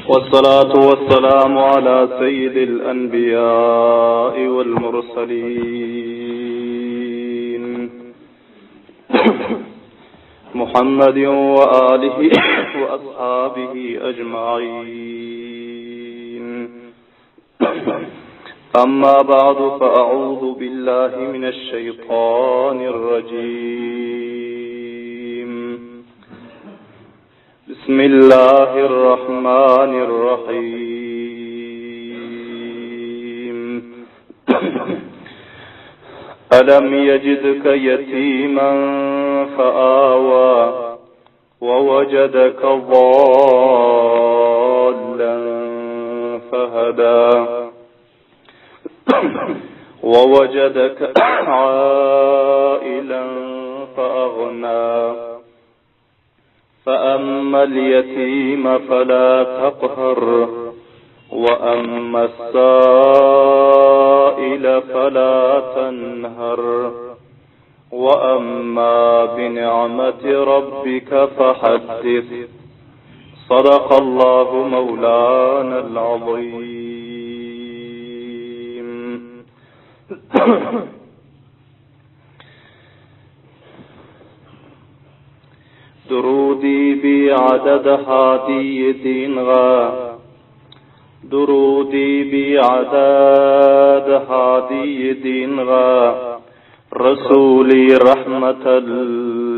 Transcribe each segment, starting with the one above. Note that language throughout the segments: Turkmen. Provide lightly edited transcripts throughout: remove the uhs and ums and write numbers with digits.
والصلاة والسلام على سيد الأنبياء والمرسلين محمد وآله وأصحابه أجمعين أما بعد فأعوذ بالله من الشيطان الرجيم بسم الله الرحمن الرحيم ألم يجدك يتيما فآوى ووجدك ضالا فهدى ووجدك عائلا فأغنى فأما اليتيم فلا تقهر وأما السائل فلا تنهر وأما بنعمة ربك فحدث صدق الله مولانا العظيم درودي بعدد هادي دينغا درودي بعدد هادي دينغا رسولي رحمة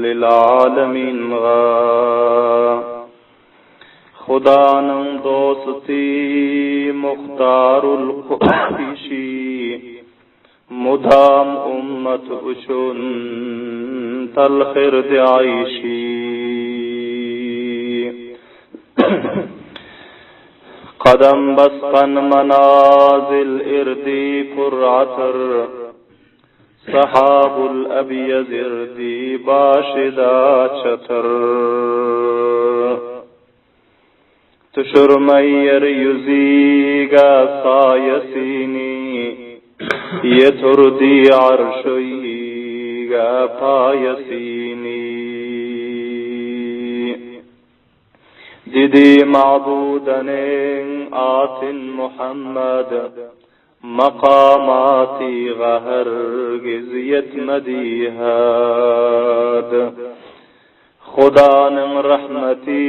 للعالمين غا Hudanyň dosty Muhtarul Kureýşi Mudam ummat üçin talhyrdy aýşy. Gadam basgan manazil irdi pur atyr, Sahabul abyaz irdi başyda çatyr. Düşürmeý ýer ýüzüge saýasyny, Ýetirdi arşyga paýasyny. Didi magbudynyň atyn Muhammet, Makamatyga hergiz ýetmedi had. Hudanyň rahmeti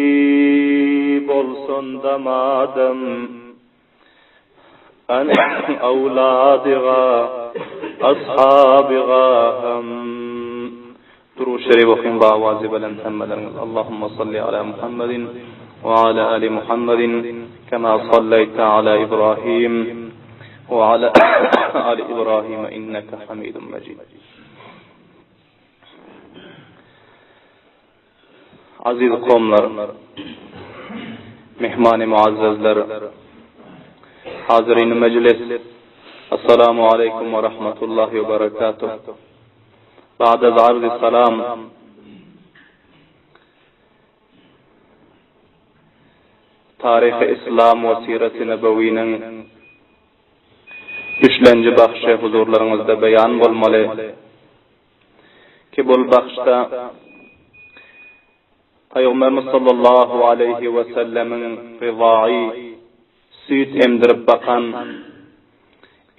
bolsun damadym, Awladyga, ashabyga hem. Durud şerif okyň ba awazy belent hemmeleriňiz. Allahumma salli ala Muhammedin we ala ali Muhammedin kema salleýte ala Ibrahim we ala ali Ibrahim inneke Hamidun Mejid. Aziz kowumlar, mehmany muazzezler, hazirini mejlis, Assalamu aleýkum we rahmetullahi we berekatuh. Ba'da arzy salam. Taryhy Islam we Sireti Nebewiniň üçlenji bagşy huzurlaryňyzda beýan bolmaly. Ki bul bagşda Pygamberimiz sallallahu aleýhi we sellemiň ryzaýy, süýt emdirip bakan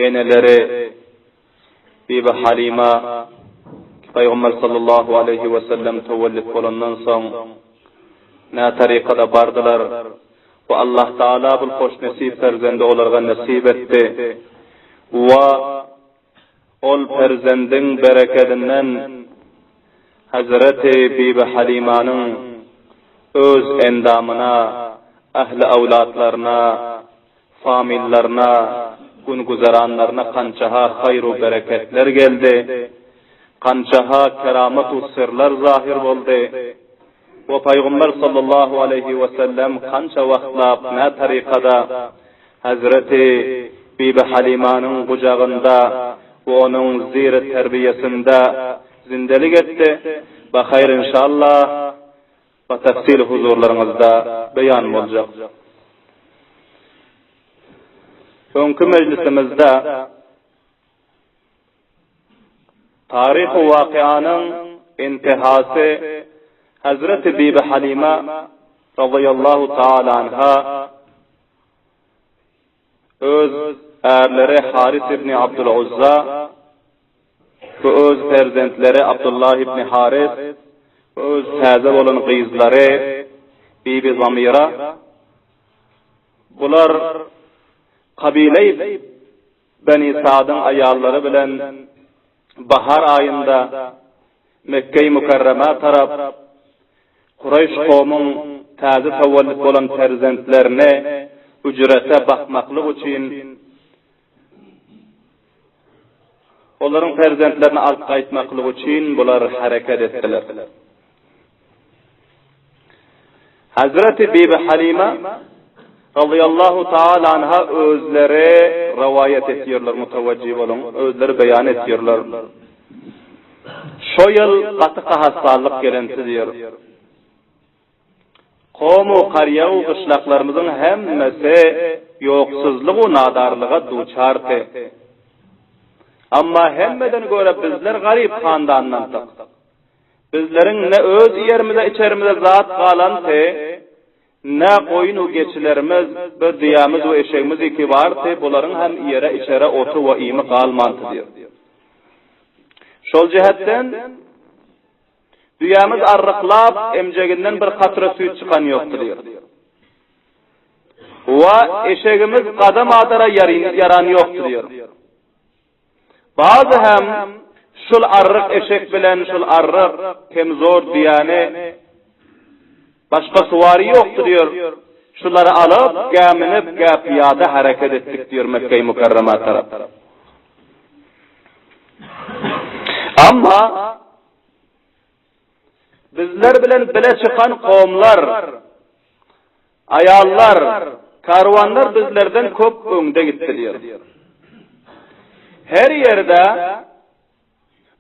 eneleri Bibi Halima ki Pygamber sallallahu aleýhi we sellem tewellüt bolandan soň nä tarykada bardylar we Allah Taala bul hoşnesip perzendi olarga nesip etdi we Ol perzendiň berekedinden Hezreti Bibi Halimanyň öz endamyna, ähli-öwlatlaryna, famyllaryna, gün-güzeranlaryna kança-ha haýr-u bereketler geldi, kança-ha keramat-u syrlar zahyr boldy we Pygamber sallallahu aleýhi wesellem kança wagtlap nä tarykada Hezreti Bibi Halimanyň gujagynda we onuň ziri terbiýesinde zindelik etdi. Bahaýr inşallah batafsil huzurlaryňyzda beýan boljak. Öňki mejlisimizde Taryhy wakyanyň intihasy Hezreti Bibi Halima. razyýallahu taala anha öz ärleri Haris ibn Abdul Uzza we öz perzentleri Abdullah ibn Haris we öz täze bolan gyzlary Bibi Zamira bular kabile Beni Sa'dyň aýallary bilen bahar aýynda Mekge-i Mükerremä tarap Kureýş kowmuň täze tewellüt bolan perzentlerini üjrete bakmaklyk üçin olaryň perzentlerini alyp gaýtmaklyk üçin bular hereket etdiler. Hazreti Bibi Halima radiyallahu taala anha özleri rivayet etýärler, mutawajjih boluň, özleri beýan etýärler. Şo ýyl gaty gahatsallyk gelenti diýer. Kowmu, karýagu gyşlaklarymyzyň hemmesi ýoksuzlygu nadarlyga duçardy. Amma hemmeden görä bizler garyp handandandyk. Bizleriň ne öz iýerimize içerimize zat galanty, ne goýun-u geçilerimiz, bir düýämiz we eşegimiz iki bardy, bularyň hem iýere içere oty we iými galmanty diýr. Şol jähetden, düýämiz arryklap, emjeginden bir katra süýt çykan ýokdy diýr. We eşegimiz gadam adara ýaran ýokdy diýr. Bazy hem şul arryk eşek bilen şul arryk kemzor düýäni başga suwary ýokdy diýr. Şulary alyp, gä münüp, gä pyýada hereket etdik diýr Mekge-i Mükerremä tarap. Amma bizler bilen bile çykan kowumlar, Aýallar, karwanlar bizlerden köp öňde gitdi diýer. Her ýerde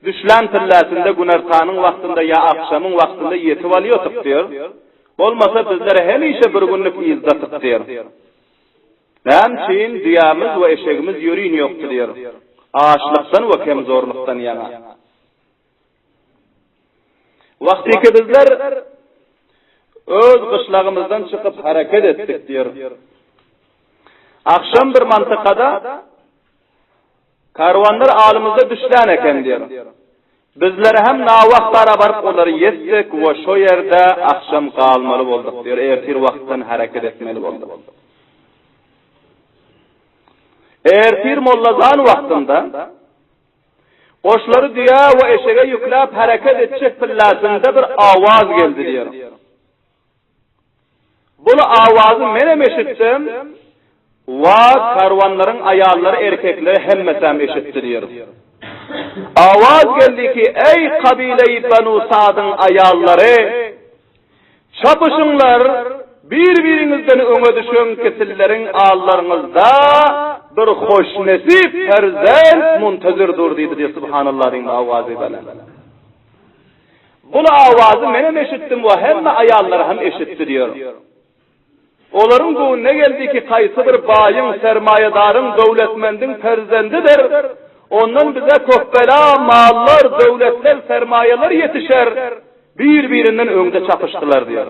düşlän pilläsinde günortanyň wagtynda ýa agşamyň wagtynda ýetip alýotyk diýer. Bolmasa bizler hemişe bir günlük yzdatyk diýer. Näme üçin düýämiz we eşegimiz ýörin ýokdy diýer. Açlykdan we kemzorlukdan ýaňa. Wagtyky bizler öz gyşlagymyzdan çykyp hereket etdik diýer. Akşam bir mantykada karwanlar alymyzda düşlän eken diýer. Bizler hem nawagt ara baryp olary ýetdik we şo ýerde akşam galmaly bolduk diýer. Ertir wagtdan hereket etmeli bolduk. Ertir mollazan wagtynda Goşlary düýä we eşege ýükläp hereket etjek pillasynda bir awaz geldi diýer. Bul awazy menem eşitdim, wa karwanlaryň aýallary erkekleri hemmesem eşitdi diýer. Awaz geldi ki, eý kabileýi Banu Sadyň aýallary, Çapyşyňlar, bir-biriňizden öňe düşüň ki sizleriň allaryňyzda bir hoşnesip perzent muntazir dur diýdi diýip subhanallah diýip awazy belent. Bul awazy menem eşitdim we hemme aýallar hem eşitdi diýer. Olaryň göwnüne geldi ki, kaýsy bir baýyň, sermaýadaryň, döwletmendiň perzendidir, ondan bize köpbela mallar, döwletler, sermaýalar ýetişer, bir-birinden öňde çapyşdylar diýer.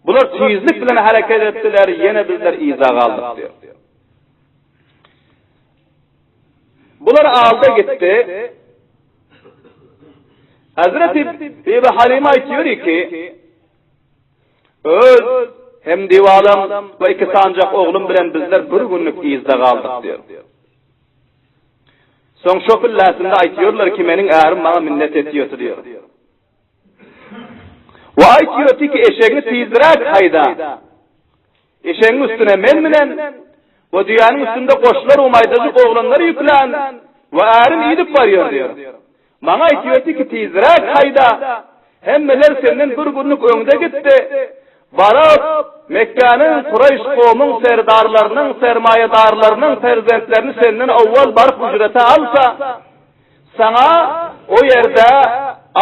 Bular tizlik bilen hereket etdiler, ýene bizler yza galdyk diýer. Bular alda gitdi. Hazreti Bibi Halime aýtýar ki, Öz hemdiwalam we iki sanjak oglum bilen bizler bir günlük yzda galdyk diýer. Soň şo pilläsinde aýtýarlar ki, meniň ärim maňa minnet etýärdi diýer. We aýtýardy ki, eşegiňi tizräk haýda. Eşegiň üstüne men münen we düýäniň üstünde goşlar we maýdajyk oglanlar ýüklän we ärim idip barýar diýer. Maňa aýtýardy ki, tizräk haýda, hemmeler senden bir günlük öňde gitdi. Baryp, Mekgäniň, Kureýş kowumyň serdarlarynyň, sermaýadarlarynyň perzentlerini senden owwal baryp üjrete alsa, Saňa o ýerde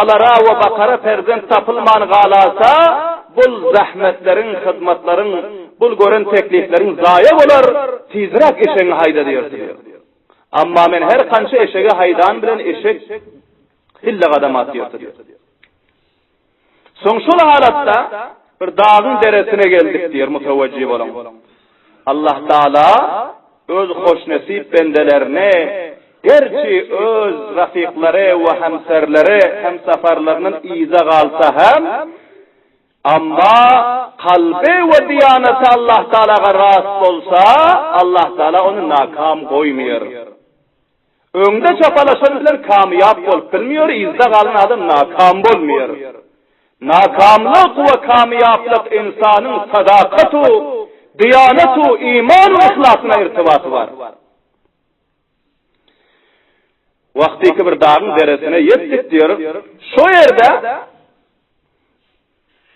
alara we bakara perzent tapylman galasa, bul zähmetleriň, hyzmatlaryň, bul gören teklipleriň zaýa bolar, tizräk eşegiňi haýda diýerdi diýýär. Amma men her kança eşegi haýdan bilen eşek hille gadam atýardy diýýär. Soň şol halatda. Bir dagyň deresine geldik diýer, mutawajjih boluň. Allah Taala öz hoşnesip bendelerini gerçi öz rafiklary we hemserleri, hemsafarlaryndan yza galsa hem, amma kalby we diýanaty Allah Taalaga rast bolsa, Allah Taala ony nakam goýmaýar. Öňde çapalaşan bilen kamýap bolup bilmiýor, yzda galan adam nakam bolmaýar. Nakamlyk we kamýaplyk ynsanyň sadakatu, diýanatu, iman we yhlasyna irtibaty bar. Wagtyky bir dagyň deresine ýetdik diýer, şo ýerde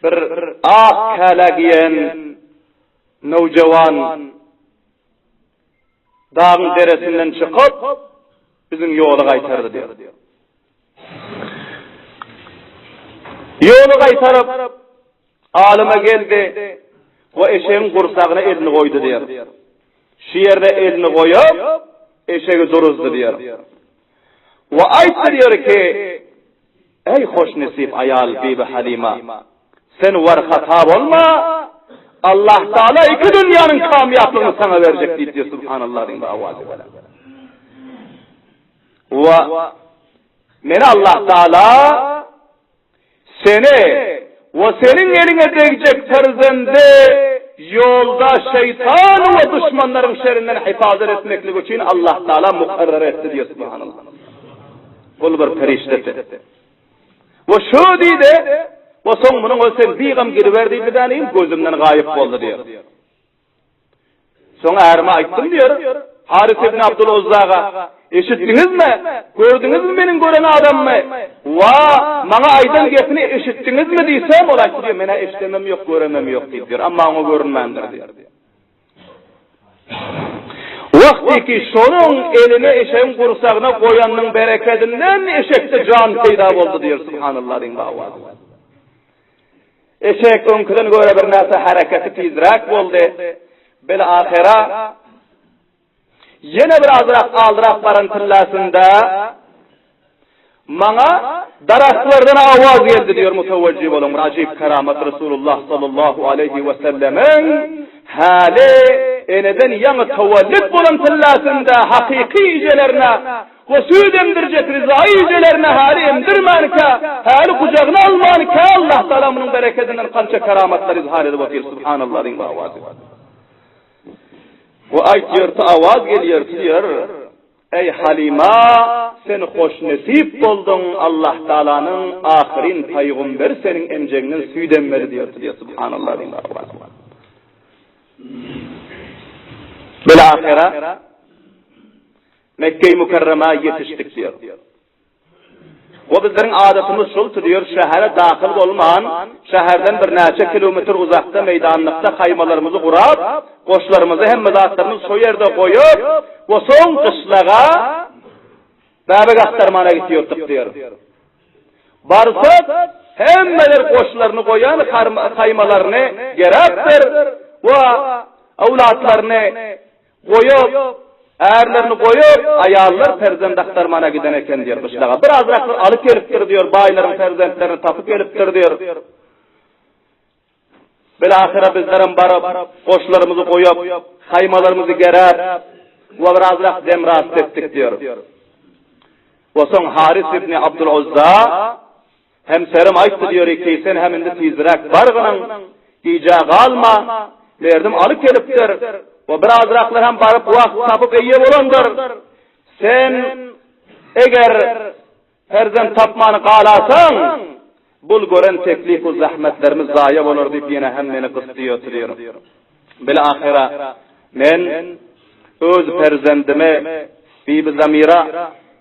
bir ak käle giýen nowjawan Dagyň deresinden çykyp, biziň ýoly gaýtardy diýýär. Ýoly gaýtaryp, alyma geldi we eşegiň gursagyna elini goýdy diýýär. Şu ýerde elini goýup, eşegi duruzdy diýýär. We aýtdy diýýär ki, Eý hoşnesip aýal Bibi Halyma! Sen war-hata bolma, Allah Taala iki dünýäniň kamýaplygyny saňa berjek diýip diýýär Subhanallah diýip awazy bilen. We meni Allah Taala seni we seniň eliňe degjek perzendi ýolda şeýtan we duşmanlaryň şerinden hifazat etmeklik üçin Allah Taala mukarrar etdi diýýär Subhanallah. Ol bir perişdedi. We şu diýdi, we soň munuň özi sen bigam gidiber diýdi däniň gözümden gaýyp boldy diýer. Soň ärime aýtdym diýer, Haris ibn Abdul Uzzaga, eşitdiňizmi? Gördüňizmi meniň gören adamymy? Wa, maňa aýdan gepini eşitdiňizmi diýsem, ol aýtdy diýer, men-ä eşidenem ýok, görenem ýok diýip diýer, amma oňa görünmändir diýer. Wagtyky şonuň elini eşegiň gursagyna goýanynyň berekedinden eşekde jan peýda boldy diýer Subhanallah diýiň bawazy. Eşek öňküden görä bir näçe hereketi tizräk boldy. Bil ahyra Ýene bir azrak aldyrak baran tillasynda maňa daragtlardan awaz geldi diýýär mutawajjih boluň bir ajyp keramat Resulullah sallallahu aleýhi we sellemiň häli eneden ýaňy towallud bolan tillasynda hakyky ejelerine we süýt emdirjek rizaýy ejelerine häli emdirmänkä häli gujagyna almankä Allah taala munuň berekedinden kança keramatlar izhar edip otyr subhanallah diýiň awazy. We aýtýarty awaz gelýärti diýer, Eý Halyma, sen hoşnesip bolduň, Allah Taalanyň ahyryn paýgumberi seniň emjegiňden süýt emmeli diýerti diýer, Subhanallah diýiň awaz. Bil-ahyra Mekge-i Mükerremä ýetişdik diýer. We bizleriň adatymyz şulty diýer, şähere dahyl bolman, şäherden birnäçe kilometr uzakda meýdanlykda haýmalarymyzy gurap, goşlarymyzy hemme zatlarymyzy şo ýerde goýup, we soň gyşlaga bäbek agtarmana gitýärdik diýer. Barsak, hemmeler goşlaryny goýan haýmalaryny geräpdir we öwlatlaryny Goýup, ärlerini goýup, aýallar perzent agtarmana giden eken diýer gyşlaga. Bir azraklar alyp gelipdir diýer, baýlaryň perzentlerini tapyp gelipdir diýer. Bilahyra bizlerem baryp, goşlarymyzy goýup, haýmalarymyzy geräp, we bir azrak dem rast etdik diýer. We soň Haris ibn Abdul Uzza Hemserim aýtdy diýer ki, sen hem indi tizräk bargynyň, gijä galma, merdim alyp gelipdir we birazraklar hem baryp wagt tapyp eýe bolandyr. Sen eger perzent tapmany galasaň, bul gören teklif u zähmetlerimiz zaýa bolar diýip ýene hem meni gysdy ýötürýär. Bil-ahyra men öz perzendime Bibi Zamira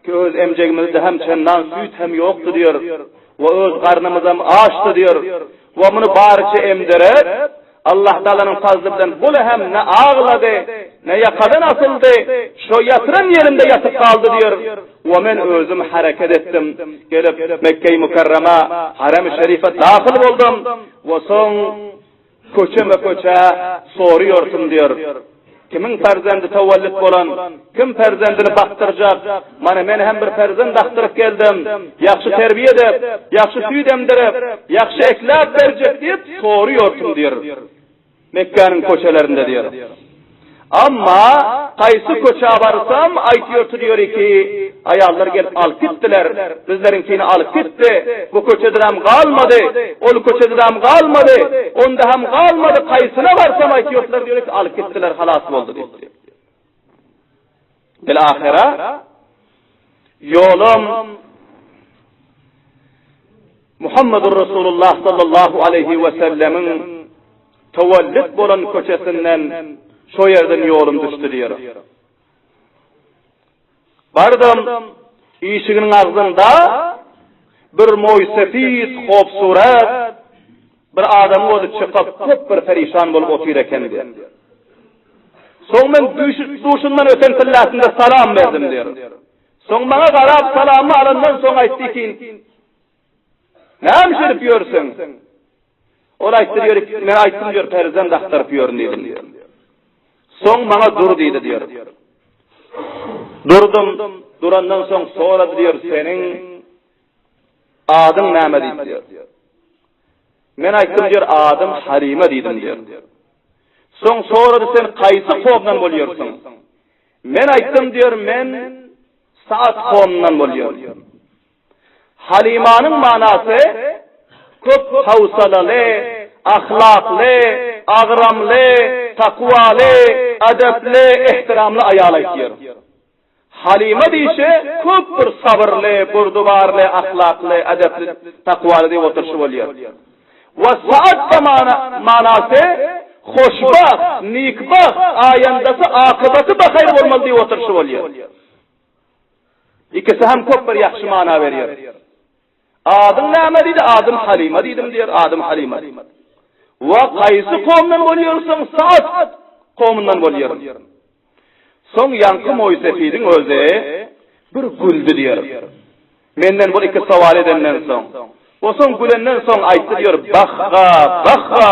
ki öz emjegimizde hem çendan süýt hem ýokdy diýer we öz garnymyzam açdy diýer we muny baryça emdirip Allah Taalanyň fazly bilen bul hem ne aglady ne ýakadan asyldy şo ýatyran ýerimde ýatyp galdy diýer we men özüm hereket etdim gelip Mekge-i Mükerrema Harem-i Şerife dahyl boldum we soň Köçeme-köçe soruýarsyn diýer. Kimiň perzendi tewellüt bolan, kim perzendini bakdyrjak? Mana men hem bir perzent bakdyryp geldim. Ýagşy terbiýe edip, ýagşy süýt emdirip, ýagşy ekläp berjek diýip soruýortym diýr. Mekgäniň köçelerinde diýr. Amma haýsy köçä barsam aýtýorty diýr ki, aýallar gelip alyp gitdiler, bizleriňkini alyp gitdi, bu köçededem galmady, ol köçededem galmady, onda hem galmady, haýsyna barsam aýtýortylar diýr ki, alyp gitdiler, halas boldy diýipdi. Bil-ahyra ýolum Muhammedur Resulullah sallallahu aleýhi we sellemiň tewellüt bolan köçesinden şo ýerden ýolum düşdi diýer. Bardym, işiginiň agzynda bir moýsefit, hopsurat bir adamyň özi çykyp, köp bir perişan bolup otyr eken diýer. Soň men duşundan öten pillasynda salam berdim diýer. Soň maňa garap salamymy alandan soň aýtdy ki, Näme iş edip ýörsüň? Ol aýtdy diýer, men aýtdym diýer, perzent aktaryp ýörün diýdim diýer. Soň maňa dur diýdi diýer. Durdum, durandan soň sorady diýer, seniň adyň näme diýdi diýer. Men aýtdym diýer, adym Halima diýdim diýer. Soň sorady sen haýsy kowumdan bolýarsyň? Men aýtdym diýer, men Saat kowumyndan bolýaryn. Halymanyň manasy köp howsalaly, ahlakly, agramly, takwaly, edepli, ehtiramly aýal aýtýar. Halyma diýşi köp bir sabyrly, burdubarly, ahlakly, edepli, takwaly diýip oturyşy bolýar. We saat-da manasy hoşbagt, nikbagt, aýandasy, akybaty bahaýr bolmaly diýip oturyşy bolýar. Ikisi hem köp bir ýagşy mana berýär. Adyň näme diýdi? Adym Halyma diýdim diýer, adym Halyma. We haýsy kowumdan bolýarsyň? Saat kowumyndan bolýaryn. Soň ýaňky moýsefidiň özi bir güldi diýer. Menden bu iki sowal edenden soň. O soň gülenden soň aýtdy diýer, Bahga, bahga,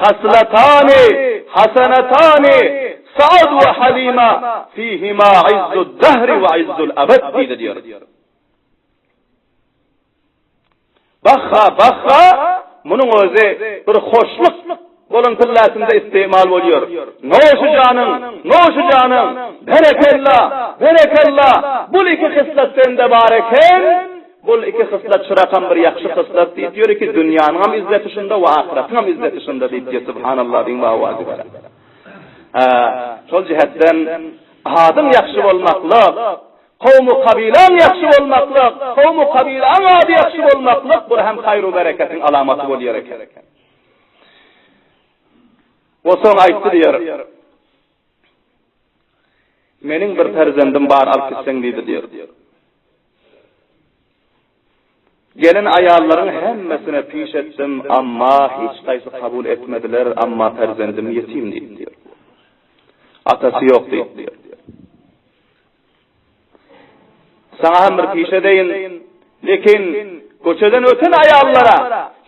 haslatany, hasanatany, Saad we Halima fihima izzud dahri we izzul abad diýdi diýer. Bahha, bahha, munuň özi bir hoşluk bolan pillasynda istimal bolýar. Noşy janyň, noşy janyň, berekella, berekella, bul iki hyslat sende bar eken, bul iki hyslat şurakam bir ýagşy hyslat diýip ýör iki dünýäniňem izzeti şunda we ahyratyňam izzeti şunda diýip ýör, subhanallah diýiň we owazy beren. Hä, şol jähetden adyň ýagşy bolmaklyk, Kowmy-kabylaň ýagşy bolmaklyk, kowmy-kabylaň ady ýagşy bolmaklyk bul hem haýru-bereketiň alamaty bolýar eken. O soň aýtdy diýer, Meniň bir perzendim bar alyp gitseň diýdi diýer. Gelen aýallaryň hemmesine piş etdim, amma hiç haýsy kabul etmediler, amma perzendim ýetim diýip diýer. Atasy ýok diýip diýer. Saňa hem bir piş edeýin, lekin köçeden öten aýallara,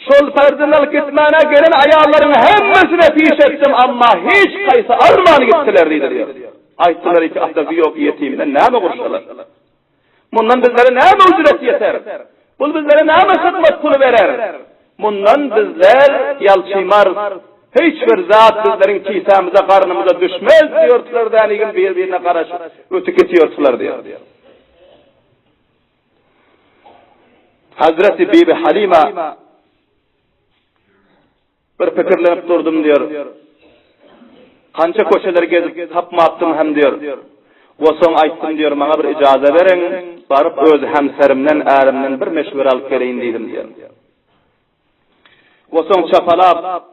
şol perzend alyp gitmäne gelen aýallaryň hemmesine piş etdim, amma hiç haýsy alman gitdiler diýdi diýer. Aýtdylar iki atasy ýok ýetimden näme gurşalar? Mundan bizlere näme ücret ýeter? Bul bizlere näme hyzmat puly berer? Mundan bizler ýalçymarys. Hiç bir zat bizleriň kisämize, garnymyza düşmez diýerdiler dänigin bir-birine garaşyp ötüp gitýärdiler diýer. Hazreti Bibi Halima Bir pikirlenip durdum diýer. Kança köçeleri gezip tapmapdym hem diýer. We soň aýtdym diýer, maňa bir ijaza beriň, baryp öz hemserimden, ärimden bir meşwere alyp geleýin diýdim diýer. We soň çapalap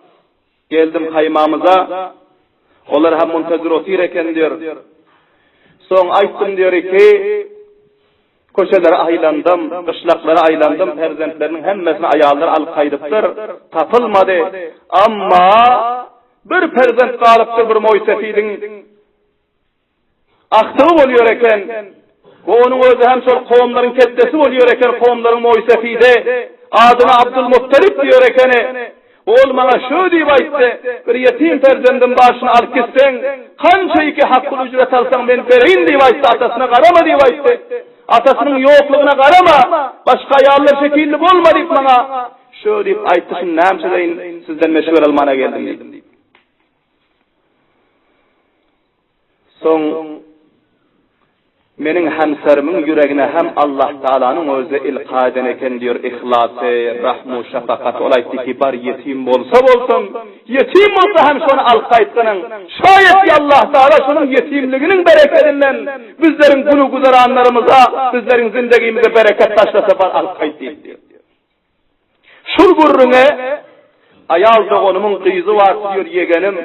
geldim haýmamyza. Olar hem muntazir otyr eken diýer. Soň aýtdym diýer ki, Köçelere aýlandym, gyşlaklara aýlandym, perzentleriniň hemmesini aýallar alyp gaýdypdyr, tapylmady. Amma bir perzent galypdyr bir moýsefidiň agtygy bolýar eken. We onuň özi hem şol kowumlaryň ketdesi bolýar eken, kowumlaryň moýsefidi. Adyna Abdulmuttalip diýer ekeni. Ol maňa şö diýip aýtdy, Bir ýetim perzendim bar, şuny alyp gitseň, kança iki hakgul üjret alsaň, men bereýin diýip aýtdy, atasyna garama diýip aýtdy. Atasynyň ýoklugyna garama, başga aýallar şekilli bolma diýip maňa şö diýip aýtdy, şuny näme edeýin, sizden meşwere almana geldim diýdi. Soň meniň hemserimiň ýüregine hem Allah Tagalanyň özi ilka eden eken diýür yhlasy, rahmu, şefakaty ol aýtdy ki bar ýetim bolsa bolsun, ýetim bolsa hem şony alyp gaýtgynyň, şaýat ki Allah Tagala şonuň ýetimliginiň berekedinden bizleriň güni güzeranlarymyza, bizleriň zindegimize bereket taşlasa bar alyp gaýt diýipdir. Şul gürrüňe aýal doganymyň gyzy bardy diýür ýegenim,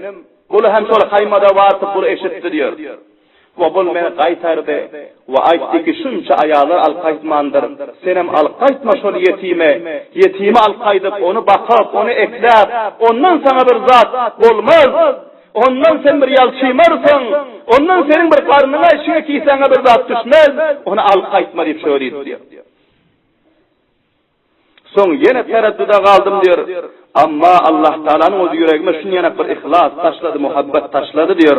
bul hem şol haýmada bardy bul eşitdi diýür. We bul meni gaýtardy we aýtdy ki şunça aýallar alyp gaýtmandyr, senem alyp gaýtma şol ýetimi, ýetimi alyp gaýdyp ony bakyp, ony ekläp, ondan saňa bir zat bolmaz, ondan sen bir ýalçymarsyň, ondan seniň bir garnyňa, içiňe, kisäňe bir zat düşmez, ony alyp gaýtma diýip şöyle diýdi diýür. Soň ýene teredduda galdym diýr. Amma Allah Tagalanyň özi ýüregime şunýanak bir yhlas taşlady, muhabbet taşlady diýr.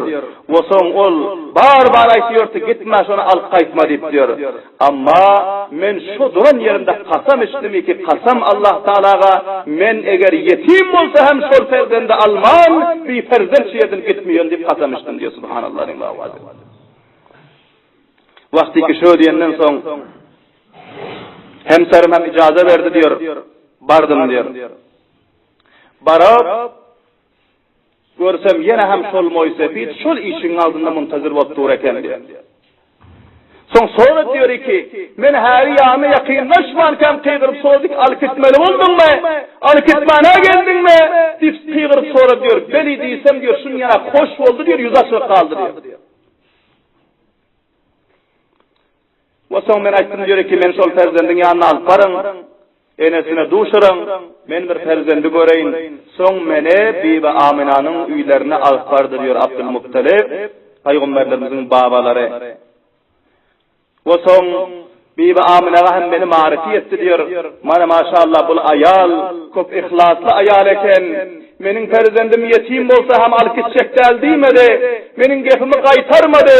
We soň ol bar-bar aýtýardy, gitme şony alyp gaýtma diýip diýr. Amma men şo duran ýerimde kasam içdim iki kasam Allah Tagalaga, men eger ýetim bolsa hem şol perzendi alman, bi perzent şu ýerden gitmeýän diýip kasam içdim diýr. Subhanallah. Wagtyky şö diýenden soň, hemserim hem ijaza berdi diýer, bardym diýer. Baryp, görsem ýene hem şol moýsefit şol işigiň aldynda muntazir bolup dur eken diýer. Soň sorady diýer ki, men häli ýanyna ýakynlaşmankam gygyryp sorady ki, alyp gitmeli bolduňmy? Alyp gitmäne geldiňmi? diýip gygyryp sorady diýer. Beli diýsem diýer, şunýana hoş boldy diýer, ýüzi açylyp galdy diýer. We soň men aýtdym diýer ki, meni şol perzendiň ýanyna alyp baryň, enesine duşuryň, men bir perzendi göreýin. Soň meni Bibi Aminanyň öýlerine alyp bardy diýer Abdylmuttalip, pygamberlerimiziň babalary. We soň Bibi Amynaga hem meni maryfy etdi diýer. Mana maşallah bul aýal köp yhlasly aýal eken. Meniň perzendim ýetim bolsa hem alyp gitjek däl diýmedi. Meniň gepimi gaýtarmady.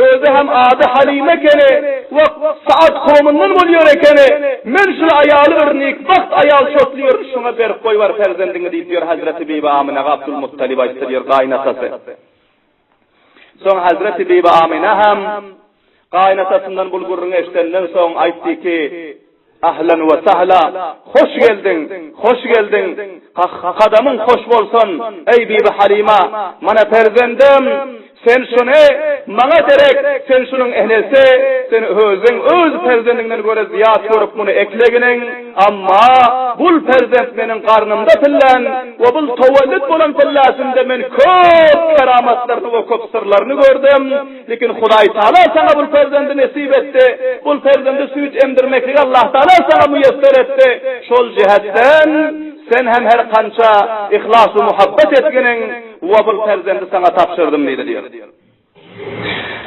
Özi hem ady Halyma ekeni we Saad kowumyndan bolýar ekeni. Men şul aýaly bir nikbagt aýal çotlyýaryn şuňa berip goýber perzendiňi diýip diýer Hazreti Bibi Amynaga Abdulmuttalip aýtdy diýer gaýynatasy. Soň Hazreti Bibi Amyna hem Gaýynatasyndan bul gürrüňi eşidenden soň aýtdy ki, Ahlen we sahla, hoş geldiň, hoş geldiň, kadamyň hoş bolsun, eý Bibi Halyma, mana perzendim, sen şuny maňa derek, sen şunuň enesi, sen özüň öz perzendiňden göre zyýat görüp muny ekleginiň, amma bul perzent meniň garnymda pillän we bul towellüt bolan pilläsinde men köp keramatlaryny we köp syrlaryny gördüm. Lekin Hudaý Taala saňa bul perzendi nesip etdi. Bul perzendi süýt emdirmekligi Allah Taala saňa müýesser etdi. Şol jähetden sen hem her kança yhlas we muhabbet etginiň we bul perzendi saňa tabşyrdym diýdi diýer.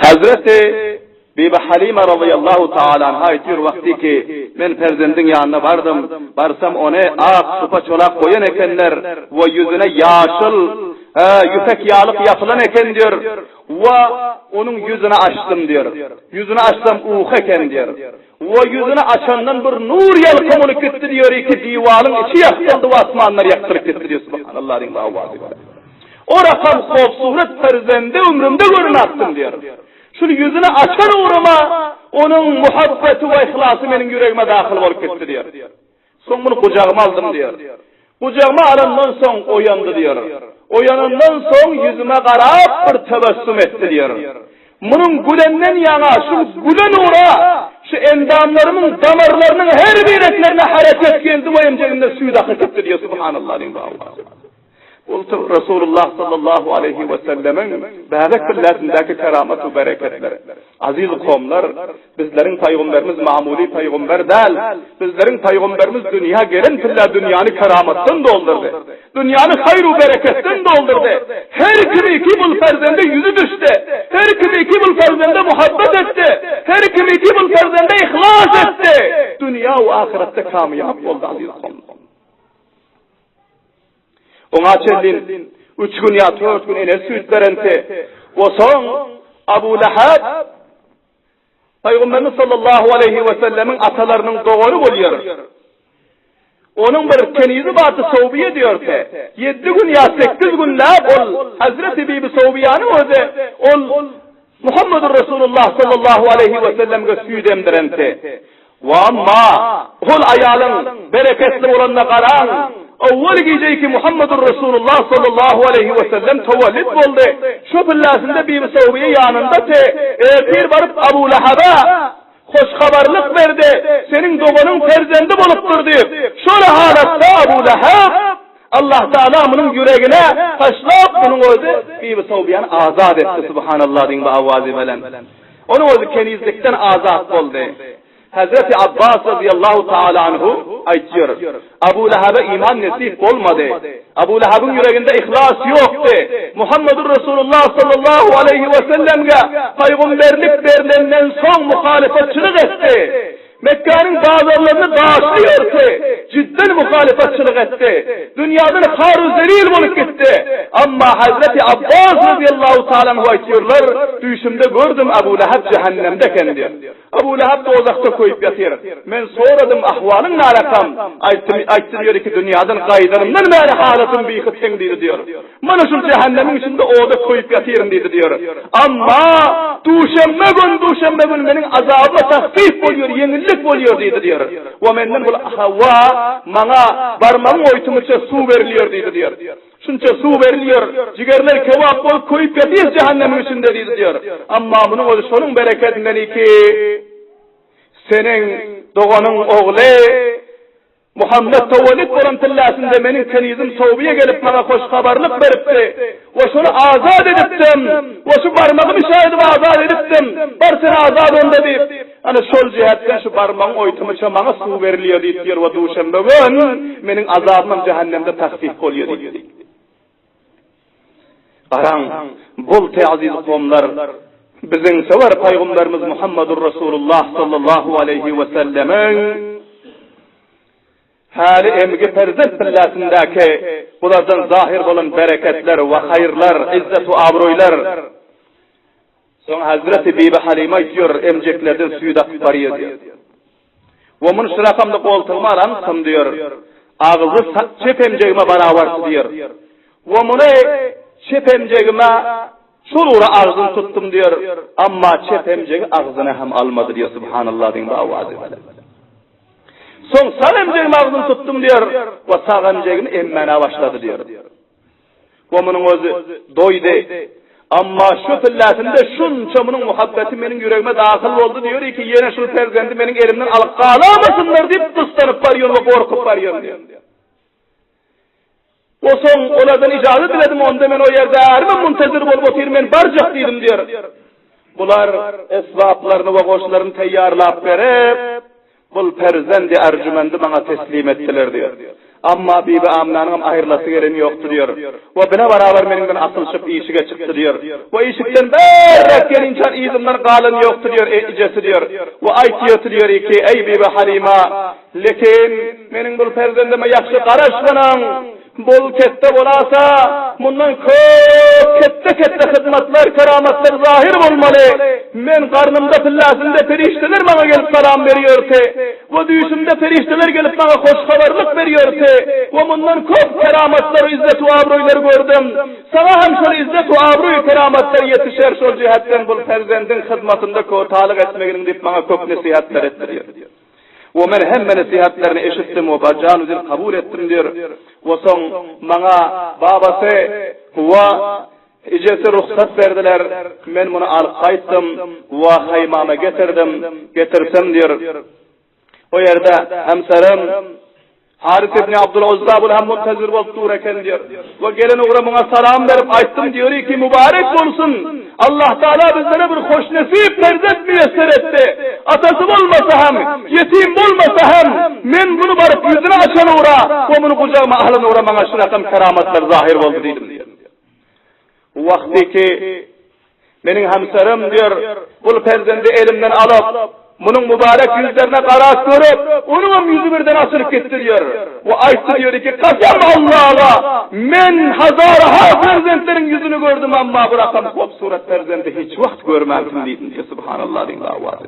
Hazreti Bibi Halima razyýallahu taala anha aýtýar wagty ki men perzendiň ýanyna bardym, barsam ony ak supa çolap goýan ekenler we ýüzüne ýaşyl ýüpek ýalyk ýapylan eken diýer. Wa onuň ýüzüni açdym diýer. Ýüzüni açsam uky eken diýer. Wa ýüzüni açandan bir nur ýalkym bolup gitdi diýer, iki diwalyň içi ýagtyldy we asmanlar ýagtylyp gitdi diýer. Subhanallah diýiň awazy bilen. O rakam hobsurat perzendi ömrümde görmapdym diýer. Şul ýüzüni açan ugruma onuň muhabbeti we yhlasy meniň ýüregime dahyl bolup gitdi diýer. Soň muny gujagyma aldym diýer. Gujagyma alandan soň oýandy diýer. Oýanandan soň ýüzüme garap bir tebessüm etdi diýer. Munuň gülenden ýaňa şu gülen ugra şu endamlarymyň damarlarynyň her bireklerine hereket geldi we emjegimden süýt akyp gitdi diýer. Subhanallah diýiň. Ol Resulullah sallallahu aleýhi we sellemiň bäbek pilläsindäki keramat we bereketleri. Aziz kowumlar, bizleriň pygamberimiz mamuly pygamber däl. Bizleriň pygamberimiz dünýä gelen pillä dünýäni keramatdan doldurdy. Dünýäni haýr we bereketden doldurdy. Her kimi ki bul perzende ýüzi düşdi. Her kimi ki bul perzende muhabbet etdi. Her kimi ki bul perzende yhlas etdi. Dünýä we ahyretde kamýap boldy aziz kowumlar. Oňa çenli üç gün ýa dört gün ene süýt berenti. We soň Abu Lahab Pygamberimiz sallallahu aleýhi we sellemiň atalarynyň dogany bolýar. Onuň bir kenizi bardy Sowbiýe diýerdi. Ýedi gün ýa sekiz günläp ol Hazreti Bibi Sowbiýanyň özi ol Muhammedur Resulullah sallallahu aleýhi we sellemge süýt emdirenti. Wa amma ol aýalyň bereketli bolanyna garaň, owwal gije ki Muhammedur Resulullah sallallahu aleýhi we sellem towellid boldy. Şo pillasynda Bibi Sowbiýe ýanyndady. Ertir baryp Abu Lahaba Hoş habarlyk berdi, seniň doganyň perzendi bolupdyr diýip. Şol halatda Abu Lahab Allah Taala munuň ýüregine taşlap, munuň özi Bibi Sowbiýany azat etdi, Subhanallah diýiň bu awazy bilen. Onuň özi kenizlikden azat boldy. Hazreti Abbas razyýallahu taala anhu aýtýar, Abu Lahaba iman nesip bolmady. Abu Lahabyň ýüreginde yhlas ýokdy. Muhammedur Resulullah sallallahu aleýhi we sellemge paýgumberlik berlenden soň muhalyfatçylyk etdi. Mekgäniň bazarlaryny daşly ýörti, jidden muhalyfatçylyk etdi. Dünýadan har-u zelil bolup gitdi. Amma Hazreti Abbas razyýallahu taala anhu aýtýarlar, Düýşümde gördüm Abu Lahab jähennemde eken diýip. Abu Lahab dowzahda köýüp ýatyr. Men soradym, ahwalyň narakam? Aýtdy, aýtdy diýer ki, dünýadan gaýdanymdan bäri halatym bihyt teň diýdi diýer. Mana şul jähennemiň içinde oda köýüp ýatyryn diýdi diýer. Amma duşenbe gün, duşenbe gün meniň azabyma tahfif bolýar, ýeňillik bolýar diýdi diýer. We menden bul hawa maňa barmagyň oýtumyça suw berilýär diýdi diýer. Şunça suw berilýär, jigerler kebap bolup köýüp ýatyr jähennemiň içinde diýdi diýer. Emma munuň özi şonuň bereketinden ki, seniň doganyň ogly Muhammet towellit bolan pilläsinde meniň kenizim Sowbiýe gelip maňa hoş habarlyk beripdi we şony azat edipdim we şu barmagymy şaýdyp azat edipdim, bar sen azat onda diýip. Ana şol jähetden şu barmagyň oýtumyça maňa suw berilýär diýip diýer we duşenbe gün meniň azabymam jähennemde tahfif bolýar diýdi. Garaň, boldy aziz kowumlar, biziň söwer paýgumbarymyz Muhammadur Rasulullah sallallahu aleýhi we sellemiň häli emgi perzent pilläsindäki bulardan zahir bolan bereketler we haýyrlar, izzet we abroýlar Soň Hazreti Bibi Halyma aýtýar, Emjeklerden süýt akyp barýar diýýär. We muny şu rakamda goltugyma alanysam diýýär. Agzy çep emjegime barabardy diýýär. We muny çep emjegime şol ugra agzyny tutdum diýýär. Amma çep emjegi agzyna hem almady diýýär. Subhanallah diýiň bu awazy bilen. Soň sag emjegime agzyny tutdum diýýär. We sag emjegimi emmäne başlady diýýär. We munuň özi doýdy. Amma şu pilläsinde şunça munuň muhabbeti meniň ýüregime dahyl boldy diýer ki, ýene şul perzendi meniň elimden alyp galamasynlar diýip gyssanyp barýan we gorkup barýan diýen. O soň olardan ijaza diledim, onda men o ýerde ärimem muntazir bolup otyr, men barjak diýdim diýer. Bular esbaplaryny we goşlaryny taýýarlap berip, Bul perzendi Erjümendi maňa teslim etdiler diýer. Amma Bibi Amnanyňam aýrylasy geleni ýokdy diýer. We bile barabar meniň bilen asylyşyp işige çykdy diýer. We işikden bärräk gelinçän yzymdan galany ýokdy diýer, ejesi diýer. We aýtýardy diýer ki, Eý Bibi Halyma, lekin meniň bul perzendime ýagşy garaşganyň, Bol ketde bolasa, mundan köp ketde-ketde hyzmatlar, keramatlar zahyr bolmaly. Men garnymda pilläsinde perişdeler maňa gelip salam berýärdi we düýşümde perişdeler gelip maňa hoş habarlyk berýärdi we mundan köp keramatlar, izzet we abraýlar gördüm. Saňa hem şol izzet we abraý, keramatlar ýetişer şol jähetden bul perzendiň hyzmatynda kötalyk etmeginiň diýip maňa köp nesihatlar etdi diýýär. We men hemme nesihatlaryny eşitdim we bajanu-dil kabul etdim diýr. We soň maňa babasy we ejesi rugsat berdiler. Men muny alyp gaýtdym we haýmama getirdim. Getirsem diýr, o ýerde hemserim Haris ibn Abdul Uzza bul hem muntazir bolup dur eken diýer. We gelen ugra muňa salam berip aýtdym diýer ki mübarek bolsun. Allah Taala bizlere bir hoşnesip perzent müyesser etdi. Atasy bolmasa hem, ýetim bolmasa hem, men muny baryp ýüzüni açan ugra we muny gujagyma alan ugra maňa şu rakam keramatlar zahir boldy diýdim diýer. Wagty ki meniň hemserim diýer, bul perzendi elimden alyp. Munuň mübarek ýüzlerine garap görüp, onuňam ýüzi birden açylyp gitdi diýýär. We aýtdy diýýär ki, Kasam Allaga, men hazaraha perzentleriň ýüzüni gördüm, amma bu rakam hopsurat perzendi hiç wagt görmändim diýdim diýýär. Subhanallah diýiň awazy.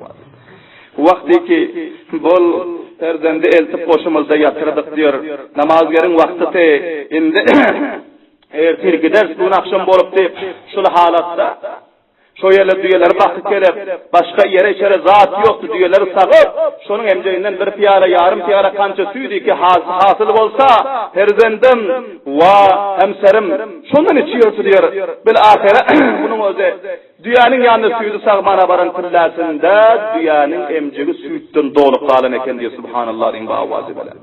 Wagty ki, bol perzendi eltip goşumyzda ýatyrdyk diýýär. Namazgeriň wagtysy indi ertir gideris, bu gün agşam bolupdy. Şul halatda Şo ýerler düýeleri bakyp gelip, başga ýere-içere zat ýokdy, düýeleri sagyp, şonuň emjeginden bir pyýala, ýarym pyýala kança süýt iki hasyl bolsa, perzendim, wa, hemserim, şondan içiýordy diýer. Bil-ahyra, munuň özi, düýäniň ýanyna süýdi sagmana baran pilläsinde düýäniň emjegi süýtden dolup galan eken diýer, subhanallah diýiň bu awazy bilen.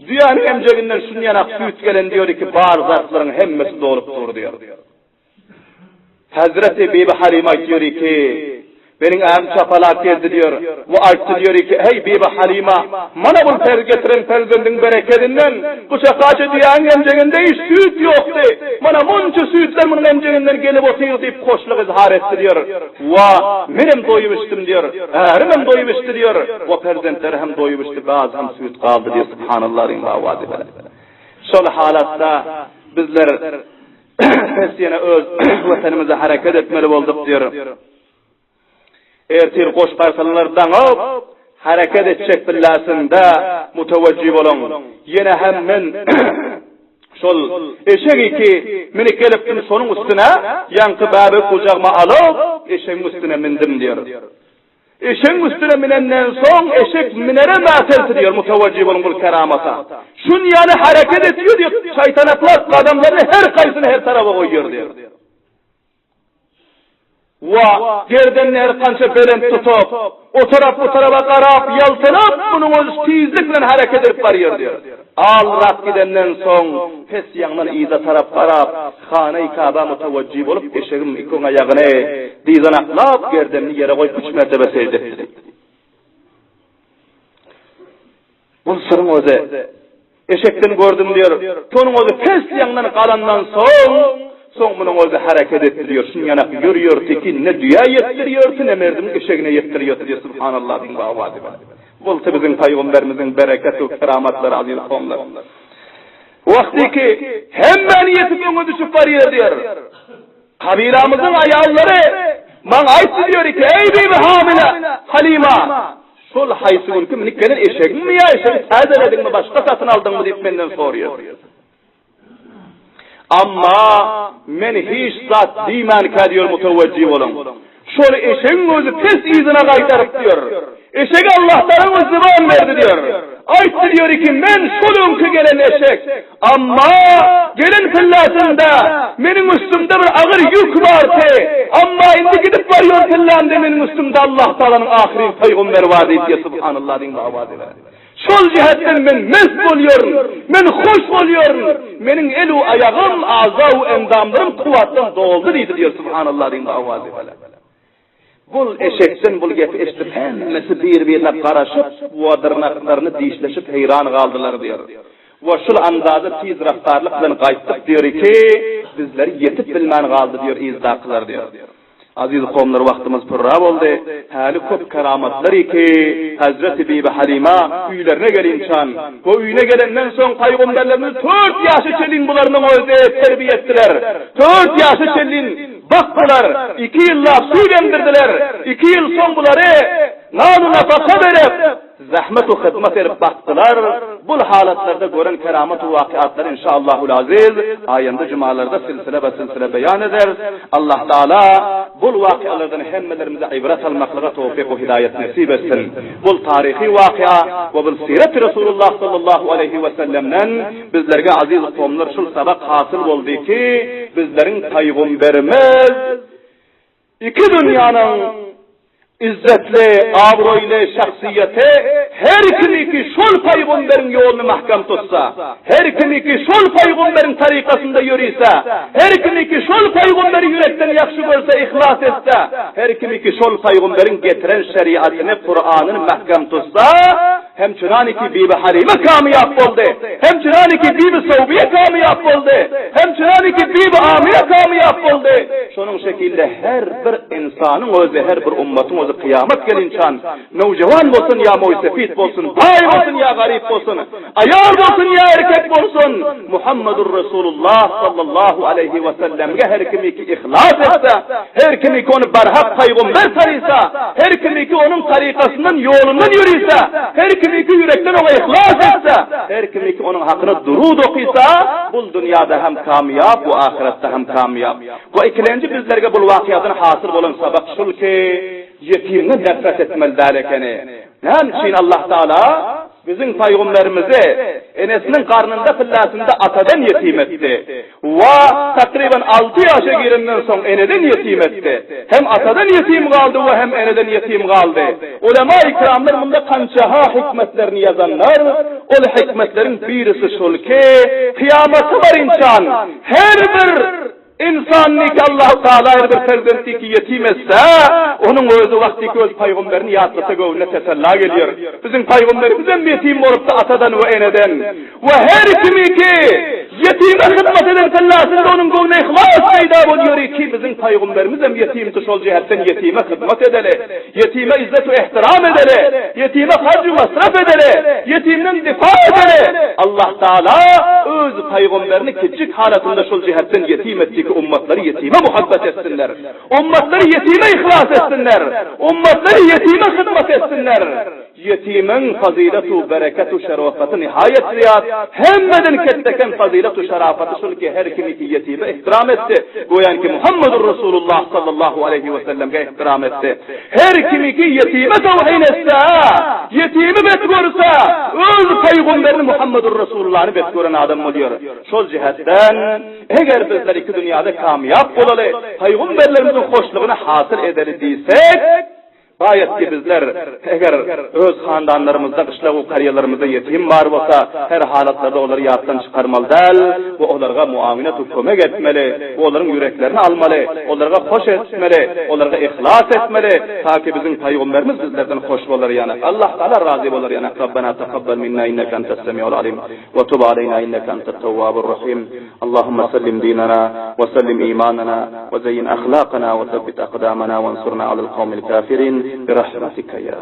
Düýäniň emjeginden şunýanak süýt gelen diýer iki bar zarflaryň hemmesi dolup dur diýer. Hezreti Bibi Halyma aýtýar ki, Meniň ärim çapalap geldi diýer. We aýtdy diýer ki, Heý Bibi Halyma, mana bul per getiren perzendiň berekedinden, bu çakaça düýäniň emjeginde hiç süýt ýokdy. Mana munça süýtler munuň emjeginden gelip otyr diýip hoşluk izhar etdi diýer. We menem doýup içdim diýer. Ärimem doýup içdi diýer. We perzentleri hem doýup içdi, az hem süýt galdy diýer. Subhanallah diýiň awazy bilen. Şol halatda bizler Pes ýene öz Watanymyza hereket etmeli bolduk diýer. Ertir goş gaýtalanlar daňyp, hereket etjek billasynda mutewejji boluň. Ýene hem men şol eşegi ki minip gelipdim şonuň üstüne ýaňky bäbegi gujagyma alyp eşegiň üstüne mindim diýer. Eşegiň üstüne minenden soň eşek minere mätelti diýer, mutawajjy boluň bul keramata. Şun ýaly hereket etýär diýer, şaýtanaklap gadamlaryny her kaýsyny her taraba goýýar diýer. Wa gerdenini her kança belent tutup, o tarap bu taraba garap ýaltanyp, munuň özi tizlik bilen hereket edip barýar diýer. Alrak gidenden soň pes ýaňdan yza tarap garap, Hana-i Kaba mutawajjy bolup, eşegiň iki öň aýagyny dyzanaklap, gerdenini ýere goýup üç mertebe sežde etdi. Bul syryň özi eşekden gördüm diýer. Şonuň özi pes ýaňdan galandan soň, soň munuň özi hereket etdi diýer. Şuň ýanak ýörýärdi ki, ne düýä ýetdirýärdi, ne merdiň eşegine ýetdirýärdi diýer. Subhanallah diýiň bu awazy bilen. Bolsa biziň pygamberimiziň bereket we keramatlary aziz kowumlar. Wagty ki, hemmäni ýetip öňe düşüp barýar diýer. Kabilamyzyň aýallary maňa aýtdy diýer ki, eý bibi hamile, Halima, şol haýsy günki münüp gelen eşegiňmi ýa eşegi täzelediňmi, başga satyn aldyňmy diýip menden soraýar. Amma men hiç zat diýmänkä diýer mutewejji boluň. Şol eşegiň özi pes yzyna gaýtaryp diýer. Eşege Allahtalaň özi zyban berdi diýer. Aýtdy diýer ki men şol öňki gelen eşek. Amma gelen pilläsinde meniň üstümde bir agyr ýük bardy. Amma indi gidip barýan pillämde meniň üstümde Allahtalanyň ahyryn pygamber bar diýip diýer subhanallah diýiň awazy bilen. Şol jähetden men mest bolýaryn, men hoş bolýaryn, meniň el-u aýagym, aza-u endamlarym kuwwatdan doldy diýdi diýer, Subhanallah diýiň awazy bilen. Bul eşekden bul gepi eşidip hemmesi bir-birine garaşyp we dyrnaklaryny dişleşip heýran galdylar diýer. We şul andaza tiz raftarlyk bilen gaýtdyk diýer ki, bizleri ýetip bilmän galdy diýer yzdakylar diýer. Aziz kowumlar wagtymyz purra boldy. Häli köp keramatlar iki Hezreti Bibi Halima öýlerine gelinçan we öýüne gelenden soň paýgomberlerimiz tört ýaşa çenlin bularynyň özi terbiýe etdiler. Tört ýaşa çenlin bakdylar, iki ýyllap süýt emdirdiler, iki ýyl soň bulary nan-u nafaka berip, Zähmet u hyzmat edip bakdylar, bul halatlarda gören keramat u wakyatlary inşaallahul aziz aýanda jumalarda silsile be silsile beýan ederis. Allah Taala bul wakyalardan hemmelerimize ibrat almaklyga towfyk u hidaýat nesip etsin. Bul taryhy wakya we bul siret Resulullah sallallahu aleýhi we sellemden bizlerge aziz kowumlar şul sabak hasyl boldy ki bizleriň paýgomberimiz Iki dünýäniň izzetli, abraýly şahsyýeti her kimiki şol pygamberiň ýoluny mähkem tutsa, her kimiki şol pygamberiň tarykasynda ýörese, her kimiki şol pygamberi ýürekden ýagşy görse, yhlas etse, her kimiki şol pygamberiň getiren şeriatyny, Kuranyny mähkem tutsa, Hem çynanyki Bibi Halyma kamyýap boldy, hem çynanyki Bibi Sowbiýe kamyýap boldy, hem çynanyki Bibi Amyýa kamyýap. kamyýap boldy. Şonuň şekilde her bir ynsanyň özi, her bir ummatyň özi kyýamat gelinçan, nowjawan bolsun ýa moýsefit bolsun, baý bolsun ýa garyp bolsun, aýal bolsun ýa erkek bolsun, Muhammedur Resulullah sallallahu aleýhi we sellemge her kimiki yhlas etse, her kimiki ony barhak paýgomber tanysa, her kimiki onuň tarykasyndan, ýolundan ýörüse, her kimiki ýürekden oňa yhlas etse, her kimiki onuň hakyna durud okysa, bul dünýäde hem kamyýap we ahyretde hem kamyýap. We ikilenji bizlerge bul wakyýadan hasyl bolan sabak şul ki, ýetimden nefret etmeli däl ekeni. Näme üçin Allah Taala biziň paýgomberimizi enesiniň garnynda pillasynda atadan ýetim etdi we takryban alty ýaşa girenden soň eneden ýetim etdi. Hem atadan ýetim galdy we hem eneden ýetim galdy. Ulema-i kiramlar munda kançaha hikmetlerini ýazanlar, ol hikmetleriň birisi şul ki, kyýamata barynçan her bir Ynsan niki Allahu Taala her bir perzentiki ýetim etse, onuň özi wagtyky öz paýgamberini ýatlasa göwnüne tesella gelýär. Biziň paýgamberimizem ýetim bolupdy atadan we eneden. We her kimiki ýetime hyzmat eden kellasynda onuň göwnüne yhlas peýda bolýar ki biziň paýgamberimizem ýetimdi şol jähetden ýetime hyzmat edeli, ýetime izzet we ehtiram edeli, ýetime harj we masraf edeli, ýetimden difa edeli. Allah Taala öz Pygamberini kiçjik halatynda şol jähetden ýetim etdi ki, ummatlary ýetime muhabbet etsinler. Ummatlary ýetime yhlas etsinler. Ummatlary ýetime hyzmat etsinler. Ýetimiň fazyletu, bereketu, şerofaty nihaýet zyýat. Hemmeden ketdeken fazyletu, şerafaty şul ki, her kimiki ýetime ihtiram etdi, goýanki Muhammedur Resulullah sallallahu aleýhi we sellemge ihtiram etdi. Her kimiki ýetime tawhin etse, ýetimi bet görse, öz pygamberini Muhammedur Resulullany bet gören adam bolýar. Şol jähetden, eger bizler iki dünýäde kamýap bolaly, pygamberlerimiziň hoşlugyny hasyl edeli diýsek, Gaýat ki bizler, eger öz handanlarymyzda, gyşlag-u karýalarymyzda ýetim bar bolsa, her halatlarda olary ýatdan çykarmaly däl we olarga muawinet u kömek etmeli we olaryň ýüreklerini almaly, olarga hoş etmeli, olarga yhlas etmeli, ta ki biziň Pygamberimiz bizlerden hoş bolar ýanak, Allah Taala razy bolar ýanak. Rabbena takabbal minna inneke entes semiul alim we tub aleýna inneke entet tewwabur rahim. Allahumma sellim dinana we sellim imanana we zeýin ahlakana we sebbit akdamana wensurna alel kawmil kafirin bi rahmetike ya.